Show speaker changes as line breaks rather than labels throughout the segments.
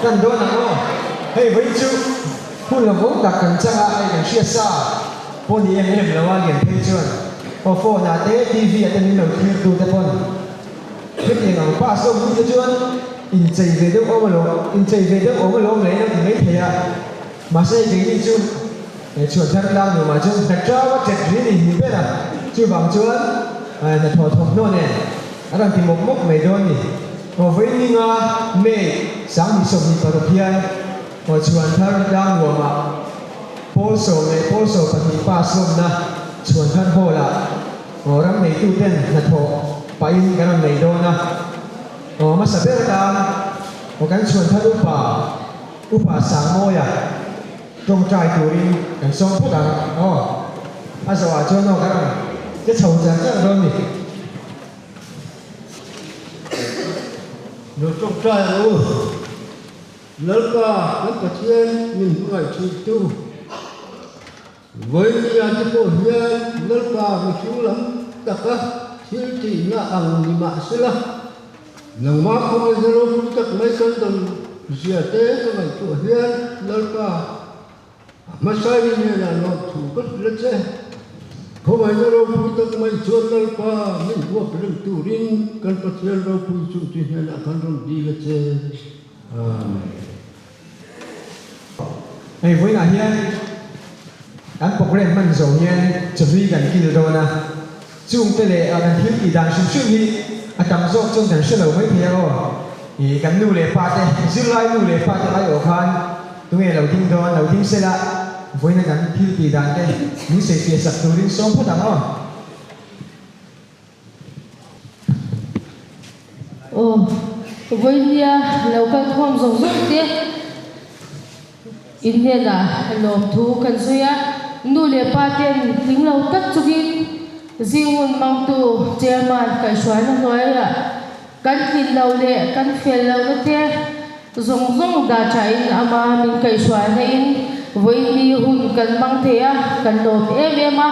Tan dawn ang aw. Hei vawiin chu hun lawmawm tak kan chang a, hei kan hriat sa pawh ni em em lo a lian phei chuan aw phone ah te TV ah te min lo thlir tu te pawn hetiang ang pass deuh hnu te chuan inchei ve deuh awm alawm inchei ve deuh awm alawm leh in a ti mai thei a, mahse hei keini chu he chhuan thar tlang nuamah chuan hna chau a chet ri ni ni ber a, chuvang chuan hnathawh thawmhnaw nen a rawn ti mawp mawp mai dawn ni. Aw vawiin ninga May 2026 hian aw chhuan thar tlang nuamah pawl 12 pawl 12 pass lawmna chhuan thar hall ah aw ram neituten hnathawh pahin kan rawn nei dawn a. Aw hmasa ber atan aw kan chhuan thar upa Upa Sangmawia tawngtai turin kan sawm phawt ang aw. A zawhah chuan aw kan rawn che chho char char dawn ni.
Lo tawngtai ang u. Lalpa kan Pathian min hmangaih thintu Vawinia te pawh hian Lalpa mihring lam taka thil tihna ang ni mah sela, nangmah khawngaihna ropui tak mai kan dawn zia te ka ngaihtuah hian Lalpa A hmasain hnenah lawmthu ka hrilh a che. Khawngaihna ropui tak mai chuan Lalpa min huap reng turin kan Pathian ropui chu ti hnenah kan rawn dil a che. Amen.
Hei vawiinah hian kan program hman zo hian chawhlui kan kil dawn a, chungte leh kan thil tih dan hrim hrim hi a tam zawk chuan kan hre lo mai thei a aw. Ih kan nu leh pa te, zirlai nu leh pa te aiawh khan Tunge lo ding dawn, lo ding sela, vawiina kan thil tih dan te min sawifiah sak turin sawm phawt ang aw.
Aw, vawinia lo kal khawm zawk zawk te in hnenah lawmthu kan sawi a, nu leh pa ten tling lo tak chungin Zinghmun mangtu Chairman kaihhruaina hnuaiah Kan tlin lo leh kan fel lohna te zawng zawng dah thain ama min kaihhruaina in vawiin hun kan hmang thei a, kan lawm em em a,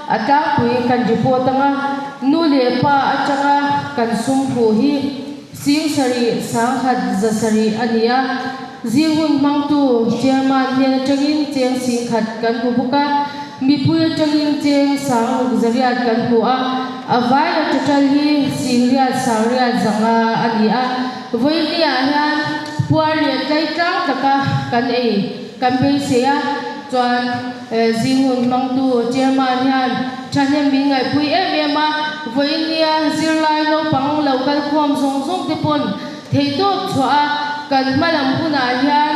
a tlangpui kan report anga nu leh pa atanga kan sum hmuh hi 7000 170 a ni a, zing hun hmangtu chairman hnen atangin cheng 10,000 kan hmu bawk a, mipui atangin cheng 6800 kan hmu a. A vai a total hi 800 500 a ni a, vawinia hian puar leh tlai tlang taka kan ei kan beisei a, chuan Zinghun hmangtu chairman hian thahnem min ngaihpui em em a, vawinia zirlai naupang lo kal khawm zawng zawng te pawn theihtawp chhuah a, kan hma lam hunah hian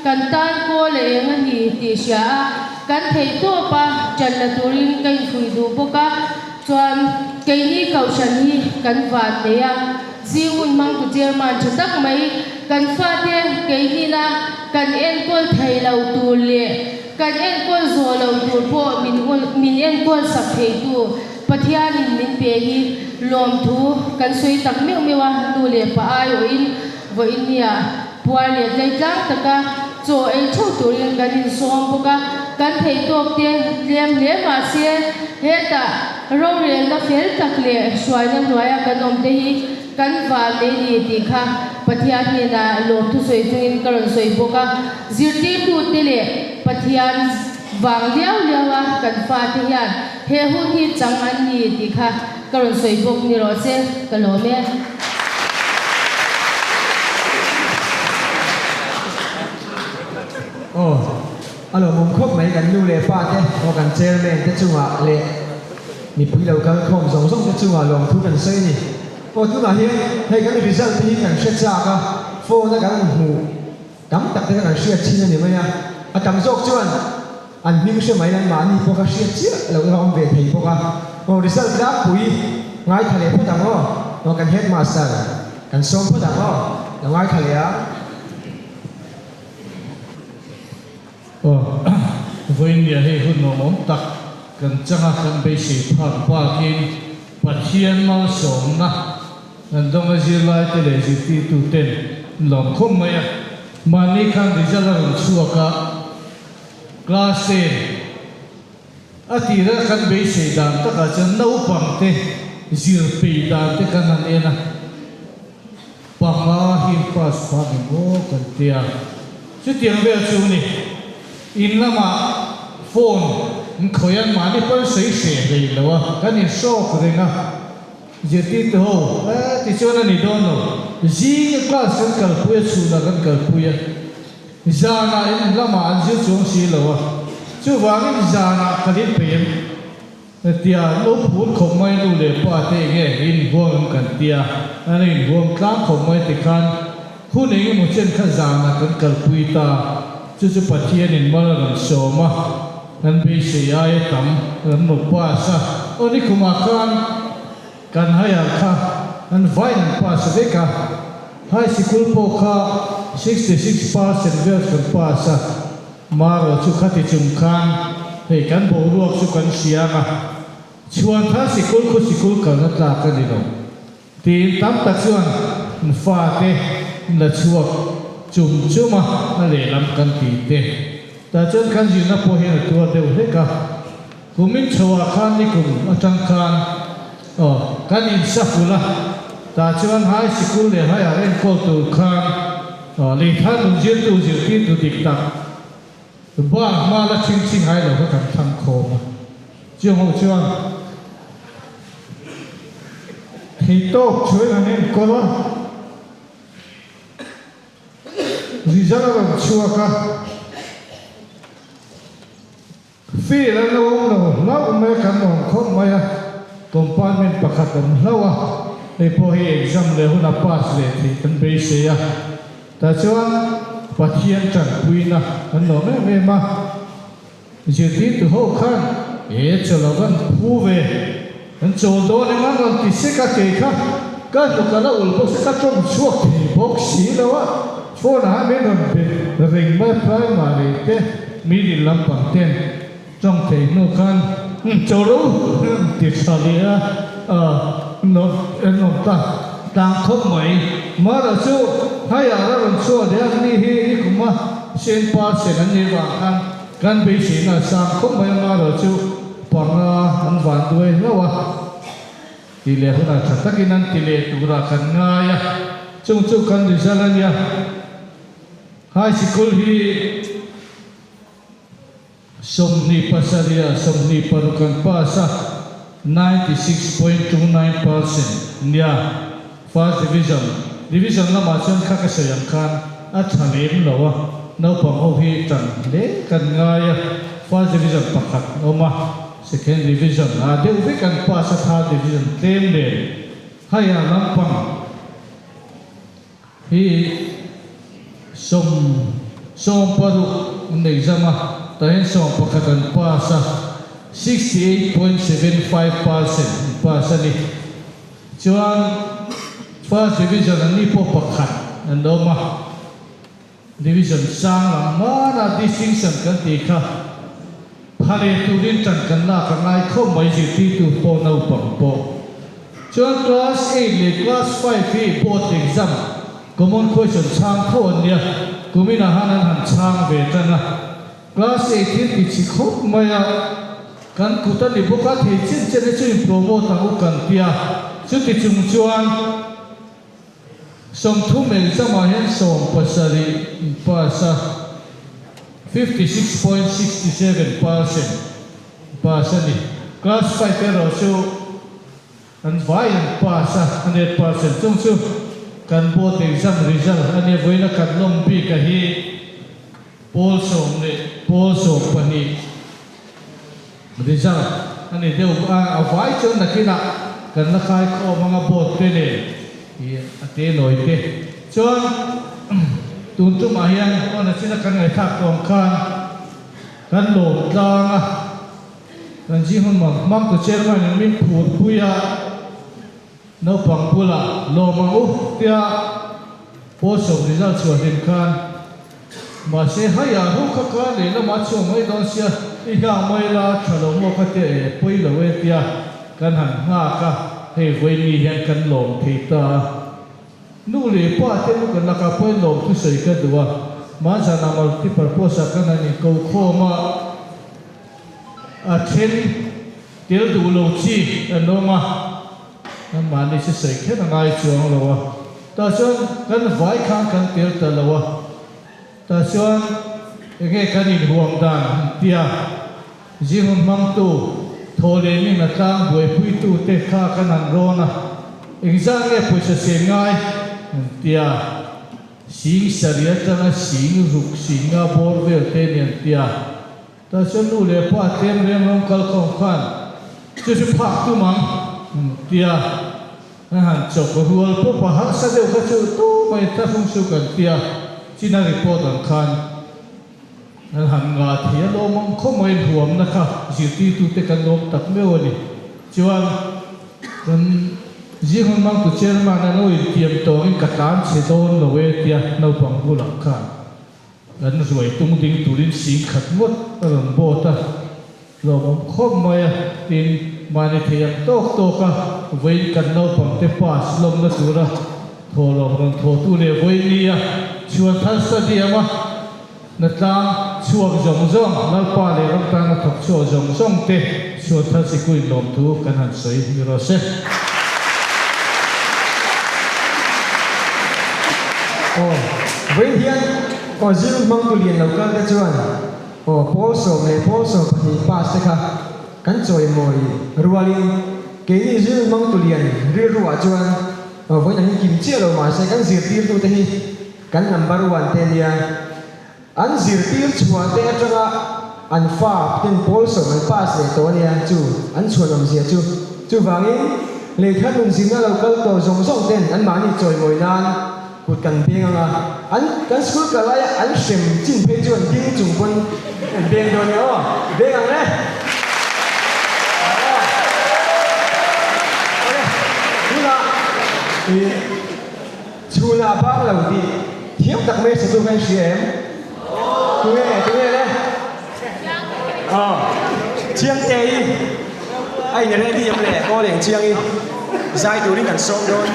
kan tan kawl a eng a ni tih hria a, kan theihtawp a ṭan la turin ka infuih duh bawk a. Chuan keini kohhran hi kan van nei a, Zinghun hmangtu chairman tha tak mai kan fate keinina kan enkawl thei lo tur leh kan enkawl zawh lo tur pawh min min enkawl sak theitu Pathianin min pe hi lawmthu kan sawi tak meuh meuh a, nu leh pa aiawhin vawiin nia puar leh tleitlang taka chaw ei theuh turin kan insawm bawk a, kan theih tawk te tlem hle mah se hetah rorelna fel tak leh hruaina hnuaia kan awm te hi kan van nei ni tih kha Pathian hnenah lawmthu sawi chungin ka rawn sawi bawk a, zirtirtute leh Pathian vang liau liau a kan fate hian he hun hi chang an ni tih kha ka rawn sawi bawk ni rawh se, ka lawm e.
Aw, a lawmawm khawp mai kan nu leh pa te aw kan chairman te chungah leh mipui lo kal khawm zawng zawng te chungah lawmthu kan sawi a ni. Aw tunah hian hei kan result te hi kan hre chak a, phone a kan hmuh tam tak te kha kan hriat thin a ni mai a, a tam zawk chuan an hming hre mai an mahni pawh kha hriat chiah loh kha awm ve thei bawk a, aw result tlangpui ngaithla leh phawt ang aw, aw kan headmaster kan sawm phawt ang aw, lo ngaithla leh ang.
Aw, vawiin hei hun nuamawm tak kan changa kan beisei phak bakin Pathian malsawmna Kan dawnga zirlaite leh zirtirtuten an lawm khawp mai a, mahni khan result a rawn chhuak a, class ten a tira kan beisei dan takah chuan naupangte zir pei dan te kan han en a, panga hi. pass phah ni maw kan tia. Chutiang vel chu ni. In lamah phone an khawih a, mahni pawn sawi hreh hlei lo a, kan inhrawk reng a. Zirtirtu ho, Eh, tichuan a ni dawn lo. Zinga class kan kalpui a, chhunah kan kalpui a. Zanah in lamah an zir chuang si lo a. Chuvangin zanah kan inpeih em? Tia lo phur khawp mai nu leh pa te enge inhuam em kan tia. An inhuam tlang khawp mai tikhan hun engemaw chen kha zanah kan kalpui ta. Chu chu Pathianin mal a rawn sawm a. Kan beisei aia tam kan lo pass a, aw nikumah khan kan higher kha an vain an pass vek a, high sikul pawh kha 66% vel kan pass a, marawh chu khati chung khan hei kan boruak chu kan hriang a, chhuan thar sikul khu sikul kalna tlak a ni lo. Tiin tam tak chuan n fate n la chhuak chum chum a, a lehlam kan ti te. Tah chuan kan zirna pawh hian a tuar deuh hlek a. Kumin chhoah khan nikum atang khan aw kan insa fulh a, tah chuan high sikul leh higher enkawl tur khan aw leithar nun zirtu zirtirtu dik tak bak hma la chhing ngai lo kha kan thlang khawm a. Chung ho chuan Theihtawk chuan an enkawl a, result a rawn chhuak a, fail an lo awm lo hlauh mai a, kan awm khawp mai a, compartment pakhat an hlauh a, hei pawh hi exam leh huna pass leh theih kan beisei a, tah chuan Pathian tanpuina kan lawm em em a. Zirtirtu ho khan he chaw lo van phu ve, kan chawl dawn em an rawn ti sek a, kei kha ka hnuk a la ul bawk si, ka tawng chhuak thei bawk si lo a, phone ah min rawn be reng mai primary te middle lampang ten tawng thei hnu khan umm chaw ro ti tha leh a, an awm ta tlang khawp mai, mara chu haiah a rawn chhuah leh a, ni hi nikum a sen par sen an nih vang khan Kan beiseina a sang khawp mai a, marawh chu panga an van duai hlauh a, tih leh hunah tha takin an ti leh turah kan ngai a, chung chu kan result a nia. High sikul hi 27 ah 26 kan pass a, 96.29% nia, First Division, Division lamah chuan kha ka sawi ang khan a tha lem lo a, naupang ho hi tan hle kan ngai a, First Division pakhat an awm a, Second Division ah deuh vek an pass a, Third Division tlem nen higher lampang hi 66 an exam a, tah hian 11 an pass a, 68.75% an pass a ni. Chuan First Division an ni pawh pakhat an awm a, Division sang lam hmana distinction kan tih kha pha leh turin tan kan lak a ngai khawp mai zirtirtu pawh naupang pawh. Chuan Class eight leh Class five hi board exam common question chhang tho an nia, kuminah han an han chhang ve tan a. Class eight hi ti chhi khawp mai a, kan kut a ni bawk a, thei chin chen hi chu in promote ang u kan ti a, chuti chung chuan 30 exam ah hian 70 in pass a, 56.67% pass a ni. Class five erawh chu an vai an pass a, 100% chung chu kan board exam result a nia, vawiina kan lawm bik a hi. Pawl sawm leh pawl 12 result a ni deuh a, a vai chuan nakinah kan la khai khawm anga board te nen ih a te nawi te chuan tun tumah hian aw nachina kan ngaihthlak tawng khan kan lawm tlang a, kan zing hun mang mang tu chairman in min phur pui a, naupang bulah lawm ang u tia pawl sawm result chhuah hlim khan. Mahse, hai ah ho kha ka lehlamah chhuak mai dawn sia, i nghak mai la, tha lo maw ka tia e, pawi lo e tia kan han nghak a, hei vawiin hian kan lawm thei ta a. Nu leh pa te nu kan lakah pawhin lawm thusawi ka duh a, hmanzanah multipurpose ah kan han inko khawm a, a then tel duh lo chi an awm a, anmahni chu sawi kher a ngai chuang lo a. Tah chuan kan vai khan kan tel ta lo a. Tah chuan enge kan inhuam dan an tia, zing hun hmangtu, thaw leh min a tlang buaipuitu te kha kan han rawn a, engzah nge pawisa sen ngai an tia, sing sarih atanga sing ruk sing nga bawr vel te ni an tia. Tah chuan nu leh pa tlem reng rawng kal khawm khan chu chu phak tum ang an tia. An han chawk rual pawp a, harsa deuh kha chu tu mai thlahrung chu kan tia, China report ang khan an han ngah thei a lawm ang khaw mai huamna kha zirtirtute kan lawm tak meuh a ni. Chuan kan Zihun Mangtu Chairman a lo intiam tawngin ka tlan chhe dawn lo e tia naupang bulah khan Kan ruai tung ding turin sing khat ngawt a rawn bawt a, lawmawm khawp mai a, tin, mahni thei ang tawk tawk a, vawiin kan naupangte pass lawmna tura thaw lawm rawn thawtu leh vawiin ni a, chhuan thar stadium a hnatlang chhuak zawng zawng, Lalpa leh ram tana thawk chhuak zawng zawng te chhuan thar sikuin lawmthu kan han sawi ni rawh se.
Aw, vawiin hian aw zir hmangtu lian lo kal te chuan aw pawl 14 pawl 12 pass te kha kan chawimawi rualin keini zir hmangtu lian rilru ah chuan aw vawiin an inkim chiah lo mahse kan zirtirtu te hi kan number one te nia. An zirtir chhuah te atanga an fa ten pawl 10 an pass leh tawh ania chu an chhuanawm zia chu. Chuvangin leithar nun zirna lo kal tawh zawng zawng ten an mahni chawimawi nan kut kan beng anga an kan school kal laia an hrem chin phei chuan ding chung pawn an beng dawn nia aw beng ang le. Awle tunah ih. Chhunah a bang lo tih thiam tak mai sa chu ka inhria em? Tunge? Tunge le? Aw, Chiangte i a in ready em le? Aw leng Chiang i zai turin kan sawm dawn.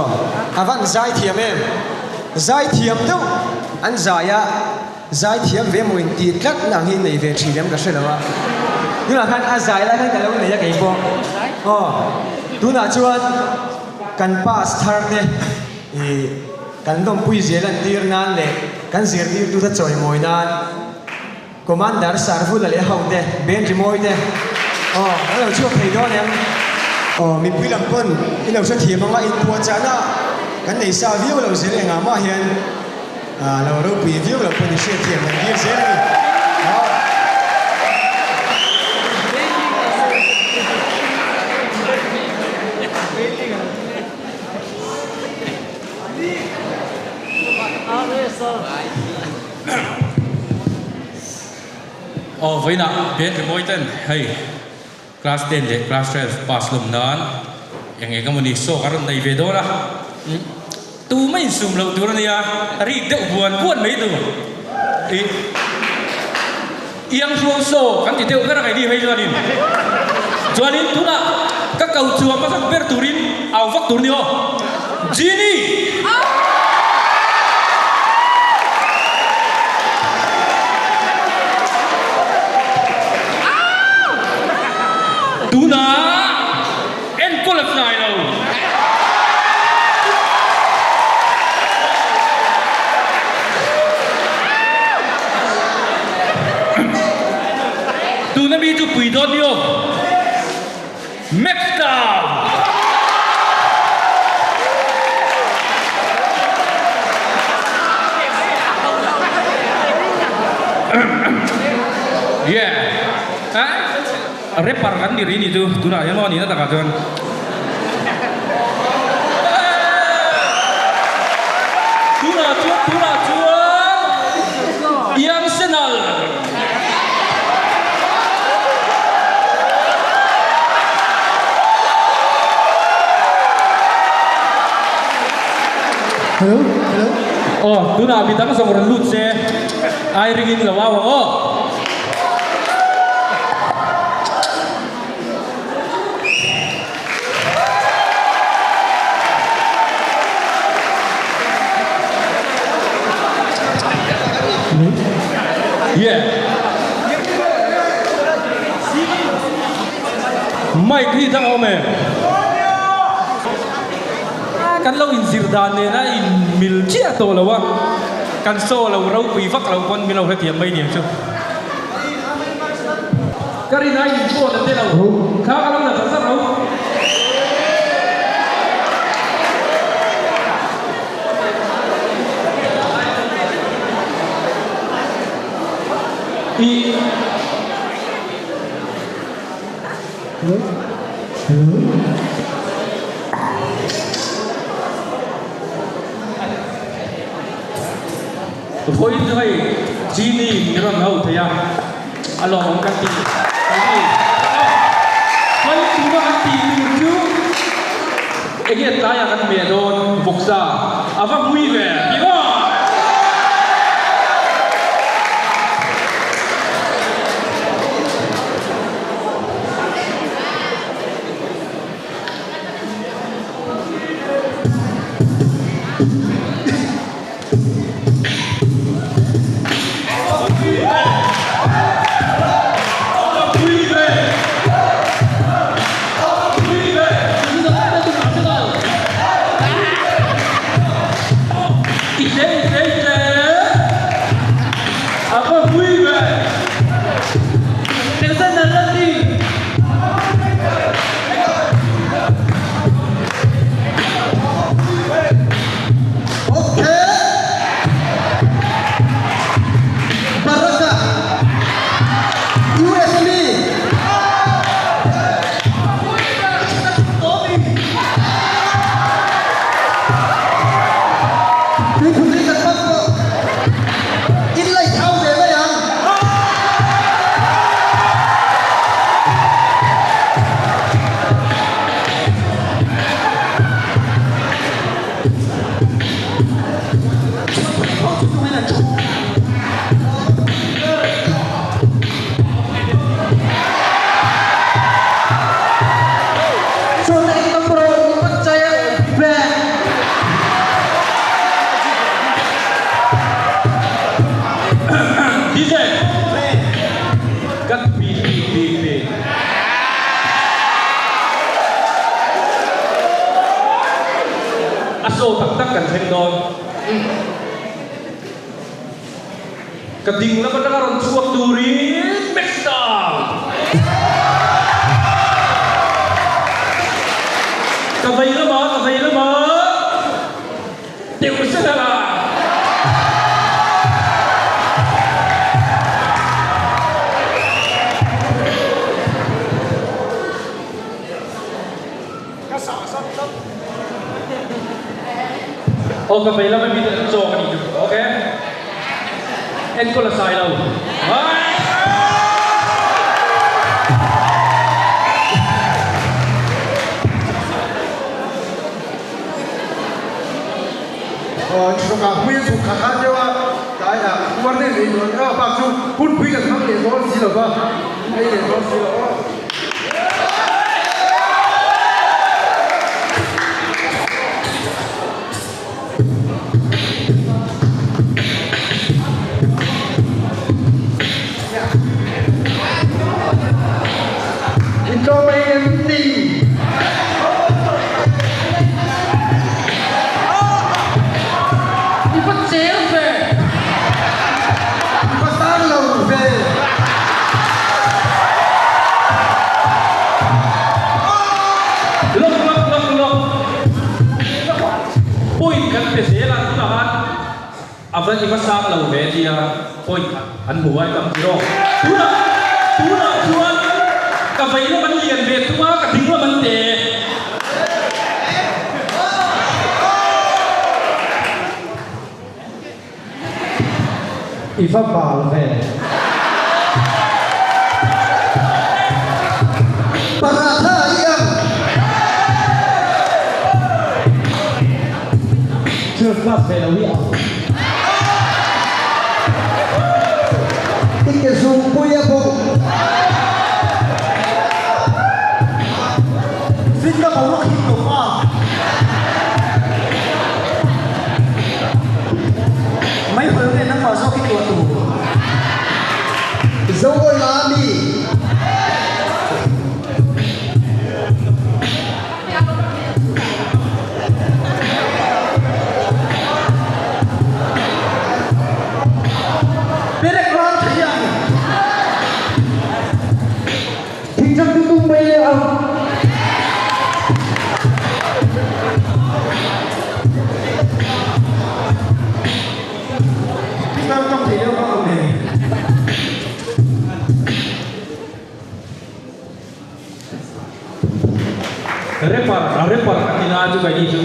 Aw, a van zaithiam em? Zaithiam deuh an zai a, zaithiam ve maw in tih tlat na ang hi nei ve thin em ka hre lo a. Tunah khan a zai lai khan ka lo nei a kei pawh. Aw, tunah chuan kan pass thar te ih kan lawmpui zel an tir nan leh kan zirtirtute chawimawi nan, Commander Sarvula leh ho te, Ben Rimawi te, aw, an lo chhuak thei dawn em? Aw, mipui lam pawn i lo hrethiam ang a, inpuahchahna kan nei sa viau lo zel engah mah hian lo ropui viau lo pawn i hriatthiam kan dil zel a ni. Aw.
Aw vawiinah Ben Rimawi ten hei class ten leh class 12 pass lawm nan eng eng emawni sawk a rawn nei ve dawn a, tumah insum loh tur a nia, rik deuh buan buan mai tur ih iang hruang saw kan ti deuh ber a ngaih ni phei chuanin chuanin tunah ka ko chuam hmasak ber turin au vak tur ni aw Genie! Tunah enkawl a tlai lo. Tuna mi chu pui dawn ni aw. Max Town! Yeah. Rapper kan ni rih ni chu tunah hian maw nihna takah chuan. Tunah chuan tunah chuan Young Senal.
Hello hello.
Aw tunah midang zawng rawn lut se ai ringin lo au ang aw. Yeah. Mic hi dang a awm em? Kan lo inzir dan nena in mil chiah tawh lo a, kan saw lo ropui vak lo pawn min lo hrethiam mai niang chu. Ka rin ai in phone a te lo kha ka lo la zar zar lo. I.
Hello hello.
Vawiin chu hei Genie min rawn ho thei a, a lawmawm kan ti a ni. Vawiin tuna kan tih tur chu enge tlaiah kan meh dawn vawksa a va hmui ve ti maw? Show tak tak kan thleng dawn. Ka ding lam atanga rawn chhuak turin make sound. Ka vei lamah, ka vei lamah teuh se hlala.
Ka sah zat tlat.
Aw ka vei lam a mi te an chawk a nih chu. Ok. Enkawl a sai lo.
Aw thawk ah hmui a chhuk kha kha deuh a tlai ah uar deuh leh nuam deuh a bak chu hunpui kan hmang leh dawn si lo va ei leh dawn si lo aw.
Intlawm ei em ni?
I va cher ve!
I va sang lo ve!
Lawk lawk lawk lawk point kan pe zel a tunah khan a va i va sang lo ve tia point khat an hmu ai tam tiraw tunah tunah chuan ka vei lam an lian ve thung a ka ding lam an te.
I va bal ve. Paratha i ang. Third class ve lo hi ang. I ke zungpui a bawk. Finna boruak hip lo pa.
Mai hawi nge nangmah zawk i tuah tur?
Zoawi la mi.
Perek ram thei ang.
Thingchang chu tum mai leh ang.
Pitar tawng thei deuh kha awm em?
Rapper a rapper ka ti na chu keini chu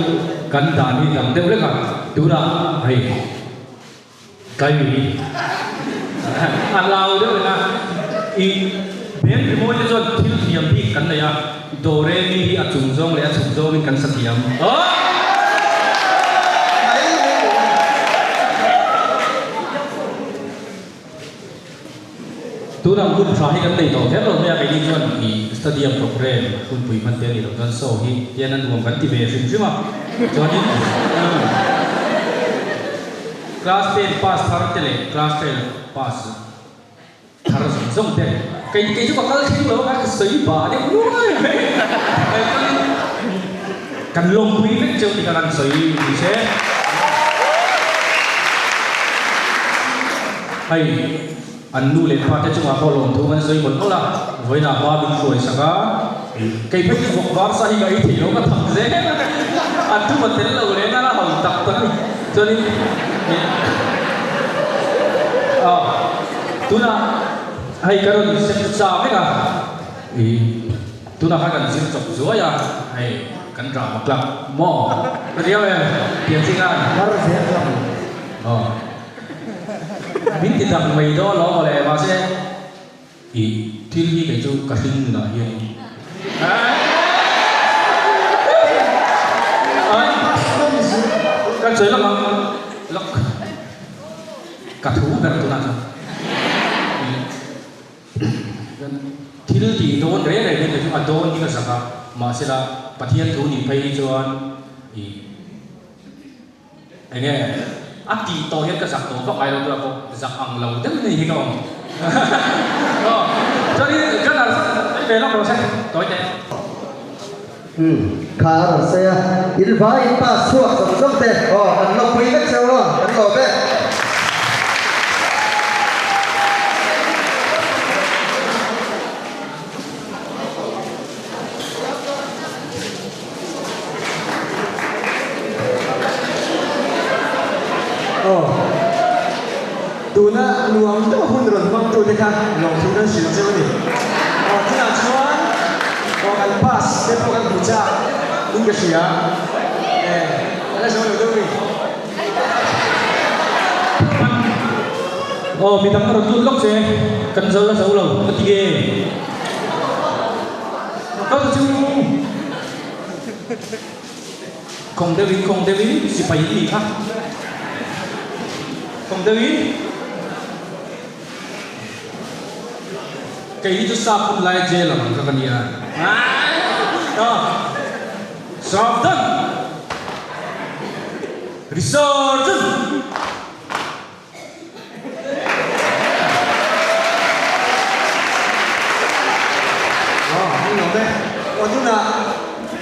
kan dan hi dang deuh lek a tunah hei Kaimi a lau deuh reng a, i beng rimawi te chuan thil thiam bik kan nei a, Do Re Mi hi a chung zawng leh a chhuk zawngin kan sa thiam. Tunah hun tha hi kan nei tawh kher lo mai a, keini chuan i stadium program hunpui hman te a nih loh chuan show hi hian a nuam kan ti ve hrim hrim a, chuanin class ten pass thar te leh class 12 pass thar zawng zawng te kei kei chu ka kal thleng lo a ka sawi bah deuh nuai mai chuanin kan lawmpui vek cheu tih kha kan sawi ni se. Hei, an nu leh pa te chungah pawh lawmthu kan sawi mawlh mawlh a, vawiinah hma min hruai sak a, kei phei chu vawk var sa hi ka ei thei lo ka thak zel a, an thu ka tel lo leh nana ho tak tak a ni. Chuanin ah tunah hei ka rawn sem sa vek a, ih tunah khan kan zir chawp zuai a, hei kan drama club maw ka ti ang em pianching an.
Var zel lam.
Aw. Min ti dak mai dawn lo mawle mahse i thil hi kei chu ka hring nunah hian kan sawi lawk ang lawk ka thu ber tunah chuan thil tih dawn reng reng hian kei chu a dawn hi ka zak a mahsela Pathian thu nih phei hi chuan i Enge a tih tawh hian ka zak tawh vak ngai lo tura pawh zak ang lo deuh in hi ka awm. Aw chuanin ka nal ve lawk lo se tawi teh.
Umm kha a rawn sawi a, in vai in pass chhuak zawng zawng te aw kan lawmpui vek cheu aw, kan lawm e.
Aw, tuna nuam deuh hun rawn hmangtute kha lawmthu kan hrilh cheu a ni. Aw, tunah chuan aw kan pass te pawh kan hmu chak in ka hria. E, ka la zo lo deuh mi.
Aw, midang a rawn lut lawk che, kan zo la zo lo ka ti nge. Kal chu Khawng deuhin khawng deuhin sipai in nih kha. Khawng deuhin Kei hi chu sap hun laia jail ang kha ka nia. Sap dan Resurgent!
Aw, hei nuam e. Aw tunah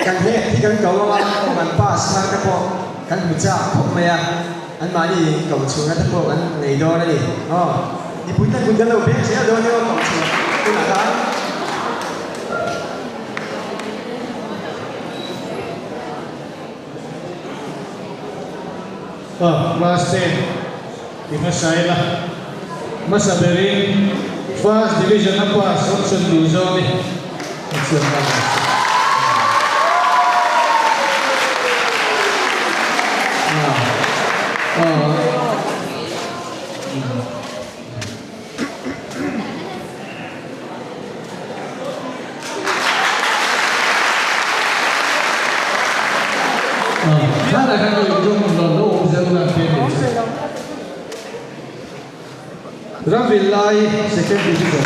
kan hek hi kan ko ang a, aw kan pass thar te pawh kan hmu chak khawp mai a, anmahni ko chhunna te pawh kan nei dawn a ni. Aw, mipui ten kut kan lo beng zel dawn nia aw ko chhun tunah khan.
Aw, class ten ti hmasa ila, hmasa berin first division a pass option duh zawng hi ka chhiar nghal ang che. Aw, aw. Ramvil lai second division.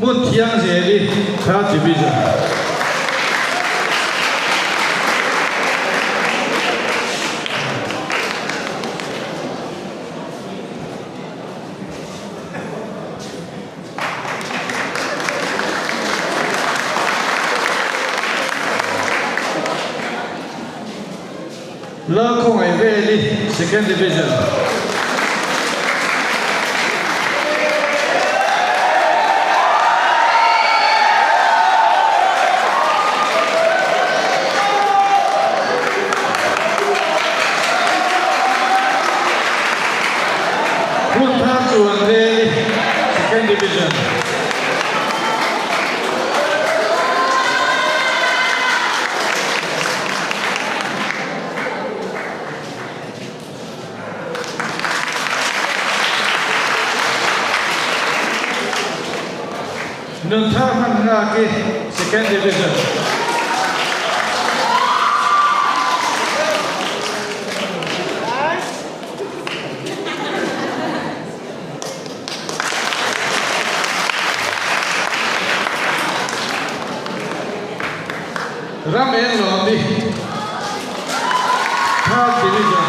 Hmun thiang zel i Third Division. Lalkhawngaih Veli, Second Division. Hun thar chuan Veli, Second Division. Nunthar hman nghak i Second Division. Ram eng lawm i Third Division.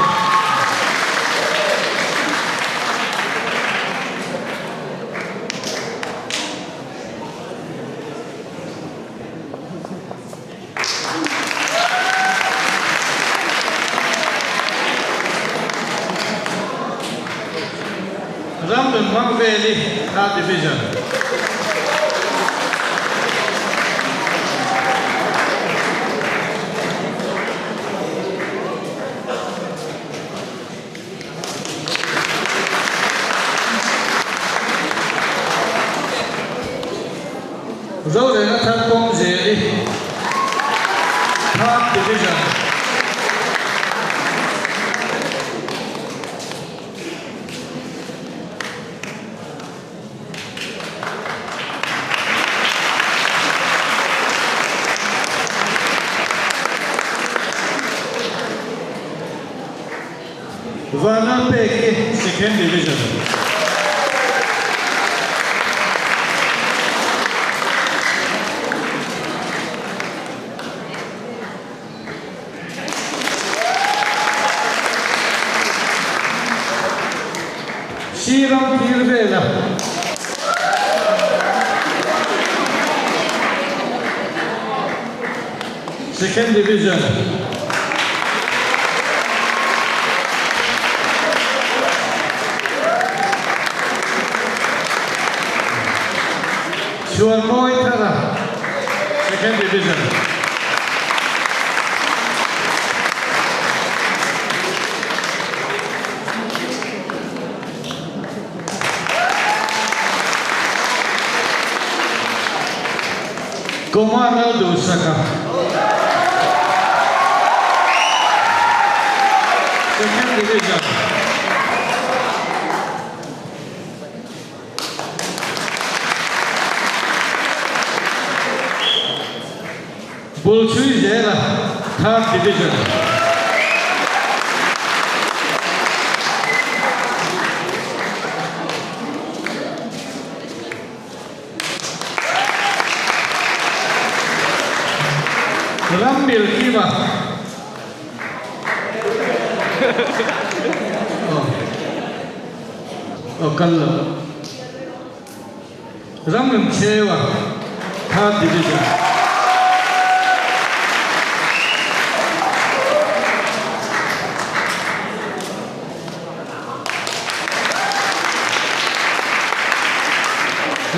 Ram nun hmang vel i Third Division. Zorena thar pawm zel i Third Division. Vanlalpeki, Second Division. Siram thil vela. Second Division. Chhuanmawi Thara, Second Division. Kumar Lalduhsaka, Second Division. Bul chhui zela Third Division. Ram mil kima aw kal lo. Ram rem cheu a Third Division.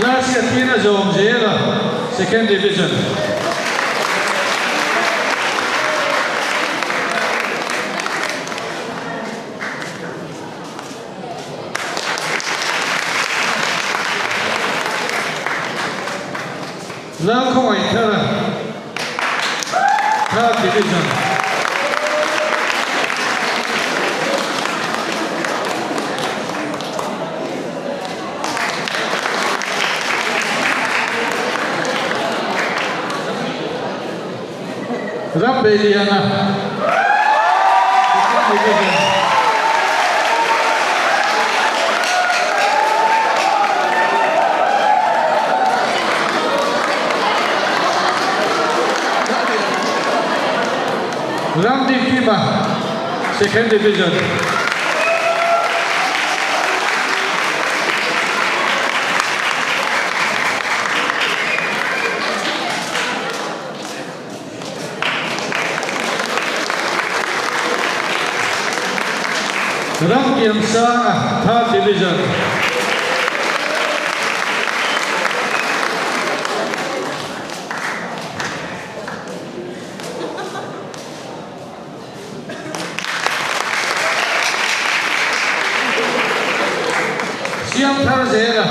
Last year tin a zawm zel a Second Division. Lalkhawngaih thar a Third Division. Rambeiliana Second Division. Ramdikima Second Division. Ramkiam Sanga Third Division. Siamthar zela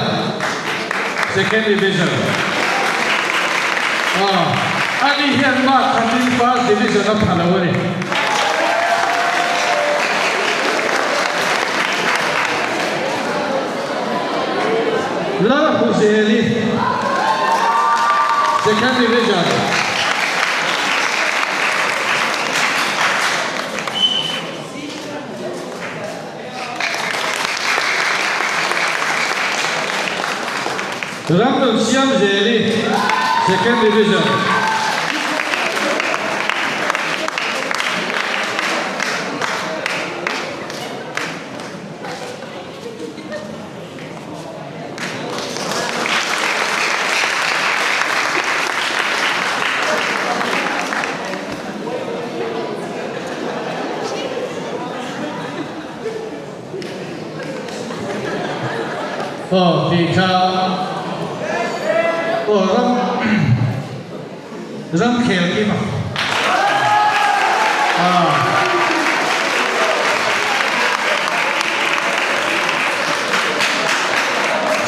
Second Division. Aw, ani hian mark khatin First Division a pha lo a ni. Lalhuzeli Second Division. Ramnun Siamzeli Second Division. Aw tih kha aw ram ram khel kim a aw.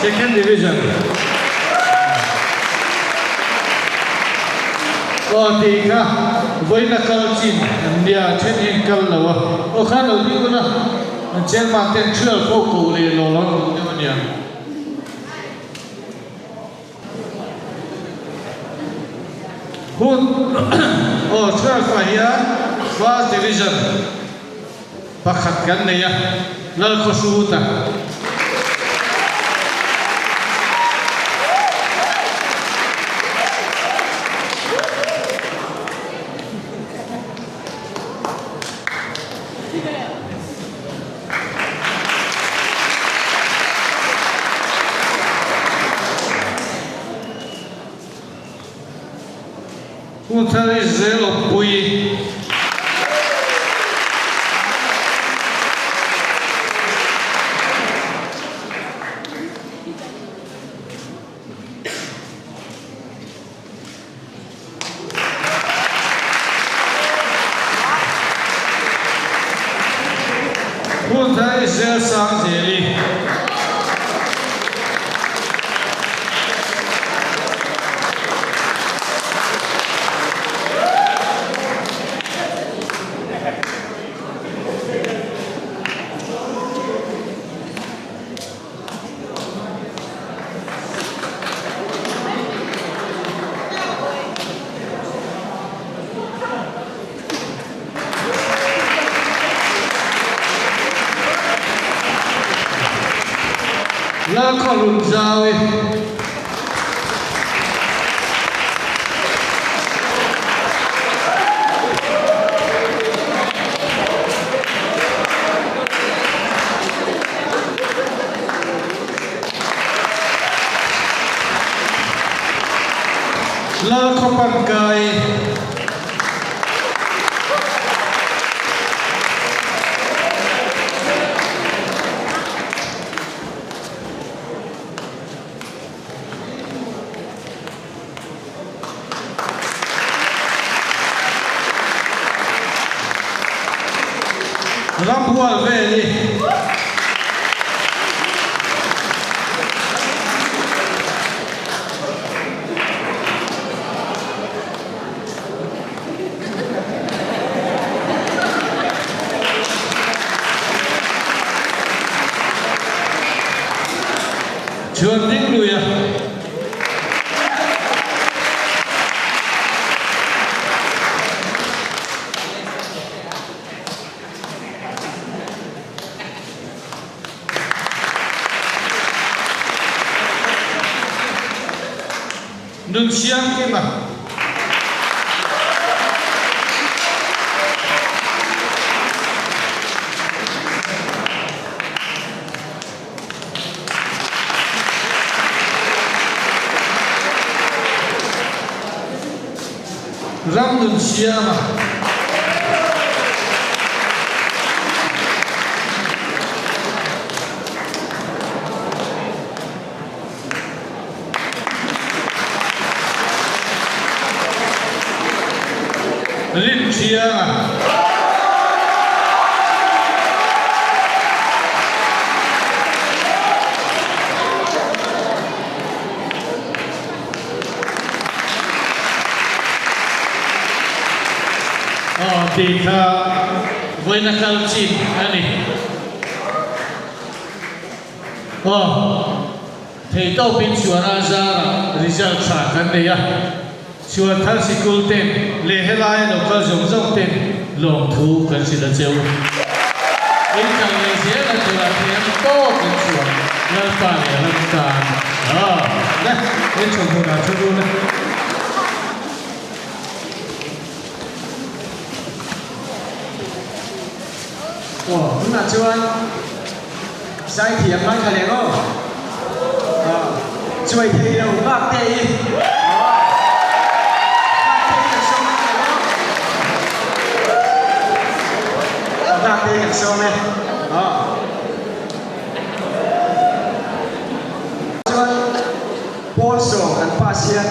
Second division aw tih kha vawiina kal chin an nia then hi an kal lo a aw khan lo ding ula an chairman ten thial pawh koh leh lo lo an awm deuh a nia. Hun aw 12 ah hian first division. Pakhat kan nei a, Lalkhawhruta. Hunthar Israel awmpui. Hunthar Israel Sangzeli. Lalkhawhlunzau i. Lalkhawpankai. Ramhual vel i. Chuan ding lui a. Nun siang kim a. Ram nun siam a. Rin thiang a. Aw tih kha vawiina kal chin a ni. Aw, theihtawpin Chhuana zarah result tha kan nei a, Chhuan thar sikul ten leh helaia lo kal zawng zawng ten lawmthu kan hrilh a cheu. In kal leh zel a turah thiam tawk in chhuan Lalpa leh ram tan. Aw, le, in chhawm hunah thu dun e.
Aw, tunah chuan Zaithiam ngaithla leh aw. Aw, chuai thei lo bak te i. Aw, bak te i kan sawm e aw. Aw, bak te i kan sawm e. Aw. Chuan Paul sawm kan pass hian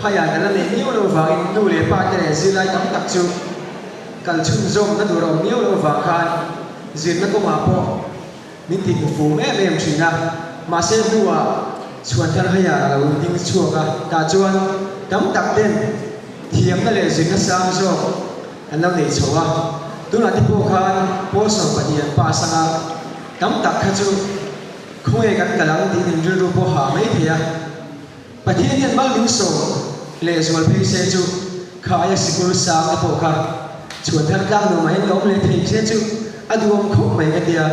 phaiah kan la neih miau lo vangin nu leh pa te leh zirlai tam tak chu kal chhunzawmna tur a awm miau lo vang khan Zirna kawngah pawh min ti hmu fum em em thin a, mahse hnuah Chhuanthar Haiar a lo ding chhuak a, tah chuan tam tak ten thiamna leh zirna sang zawk an lo nei chho a, tunah te pawh khan pawl 12 an pass anga tam tak kha chu khawnge kan kal ang tiin in rilru pawh hah mai thei a. Pathian hian mal min sawm leh zual phei se chu kha aia sikul sang te pawh kha chhuan thar tlang nuam ah hian ka awm leh thei se chu. a duhawm khawp mai ka tia.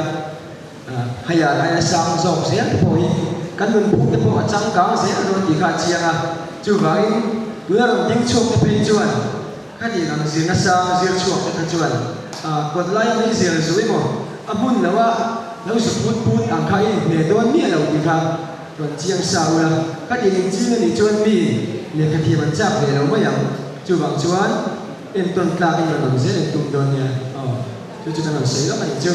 Hei ah aia sang zawk zel te pawh hi kan nunphung te pawh a changkang zel dawn tih kha a chiang a. Chuvangin tuna rawn ding chhuak te phei chuan khatiang ang zirna sang zir chhuak te kha chuan kawt laia mei zel zu emaw a hmun loa lo zu put put ang kha i inhne dawn miah lo tih kha rawn chiang sa ula. Khatiang inching a nih chuan mi lehkhathiam an chak ve lo mai ang. Chuvang chuan entawn tlak in rawn awm zel in tum dawn nia. Aw chu chu kan rawn sawi lawk a nih chu.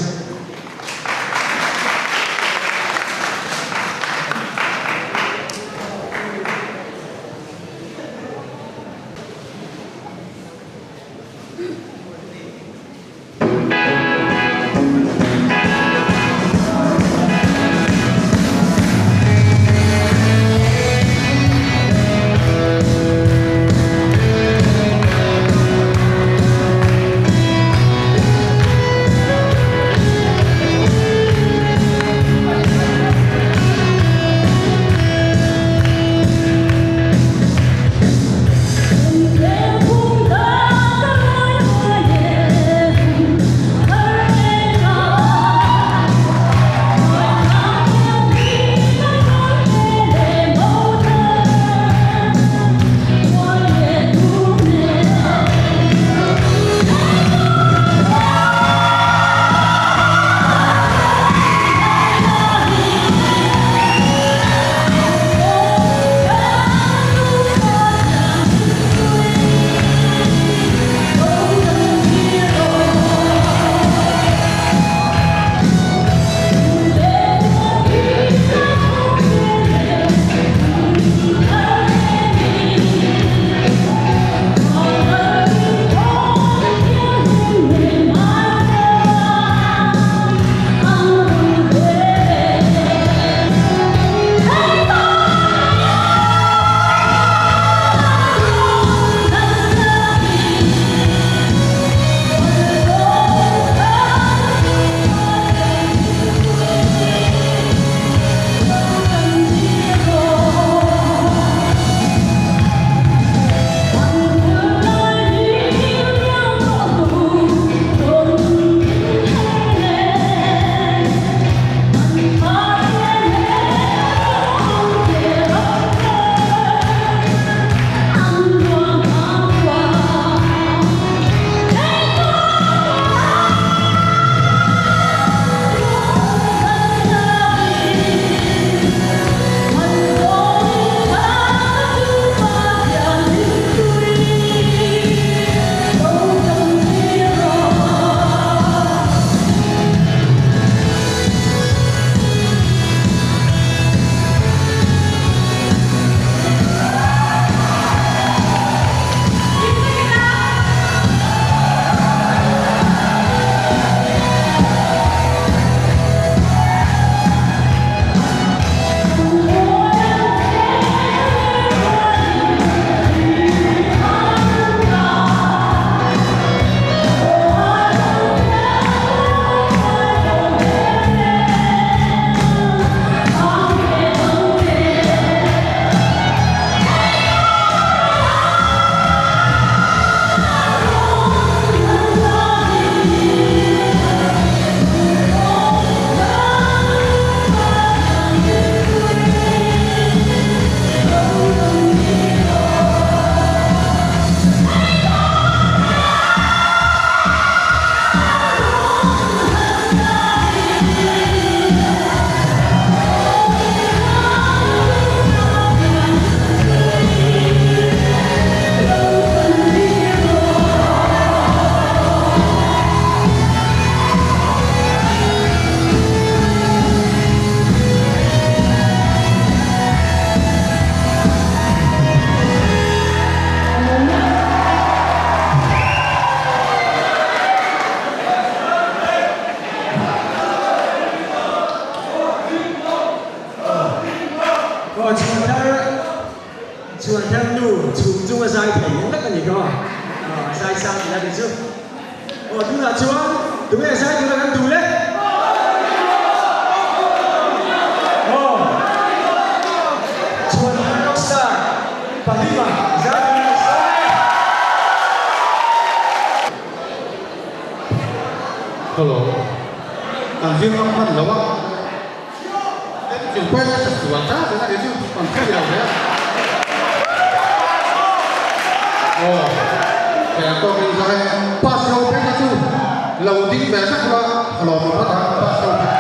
Aw chhuan thar chhuan thar nu chhum chunga zai thei vek a ni kha aw zai sang tih a ni chu aw tunah chuan tunge zai tura kan duh le aw chhuan thar rockstar Pahlima zai tura kan sawm e.
Ka lawm. Kan zir ngam hman lo a. Engkim pawhin a tha sual ta zel a, kei chu kan thei lo hle a. Aw, kei ang tawkin zai pass lo phei kha chu lo ding ve vek ula ka lawm ang ngawt ang, pass lo phei.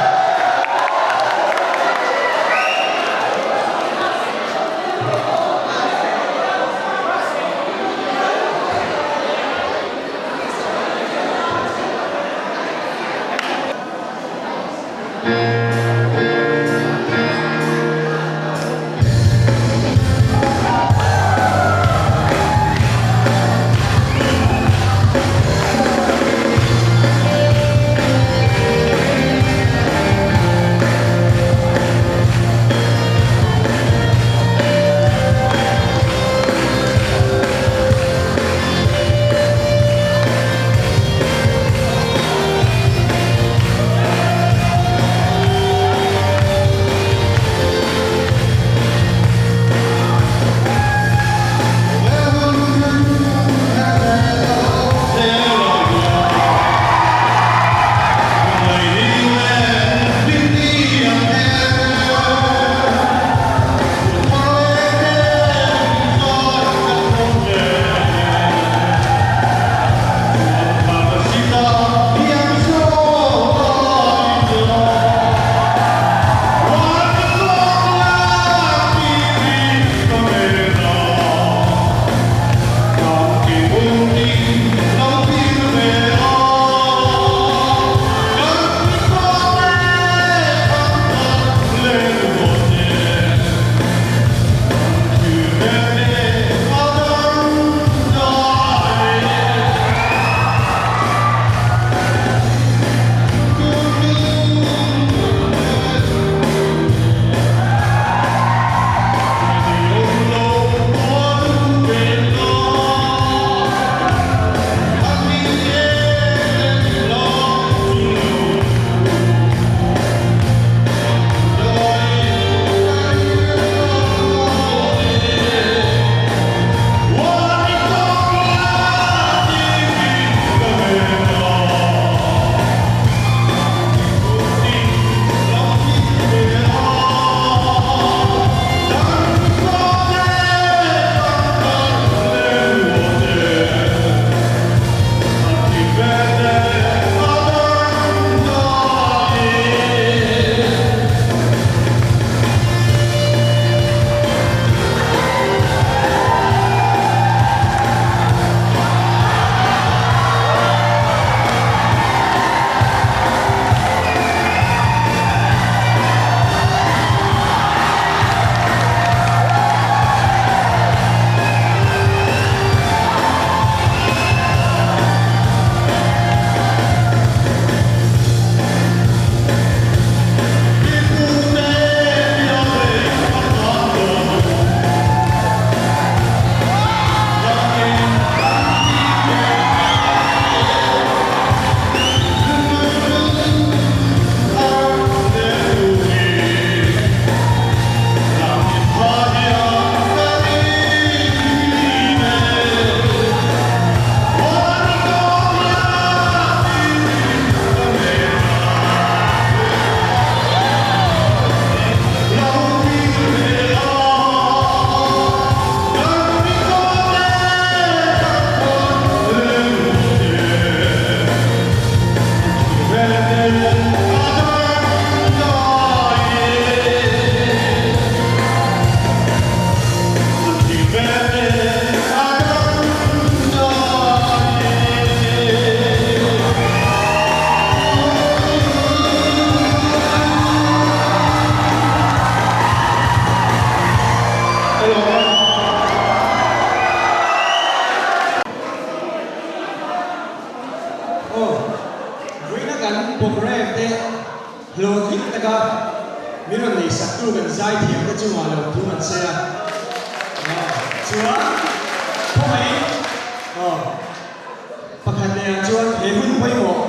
Aw, vawiina kan programme te hlawhtling taka min rawn nei sak tu kan zaithiam te chungah lo thu an sawi a. Aw, chuan khawngaihin aw pakhat leh ah chuan he hun pawimawh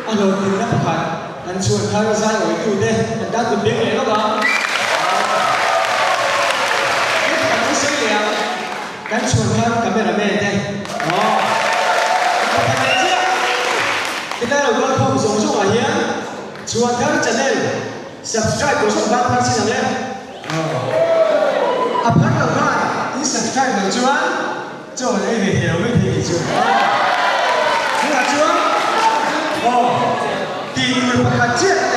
a hlawhtlinna pakhat kan chhuan thar zai awitu te kan tan kut beng leh lawk ang. He pakhat an sawi leh ang. Kan chhuan khan camera man te aw pakhat leh chiah tilai lo kal khawm zawng. Chhuanthar channel subscribe tur zawng ban phar chin ang e. A phar lo khan in subscribe loh chuan chaw an ei ve thei lo mai thei tih chu. Tunah chuan aw tih tur pakhat chiah.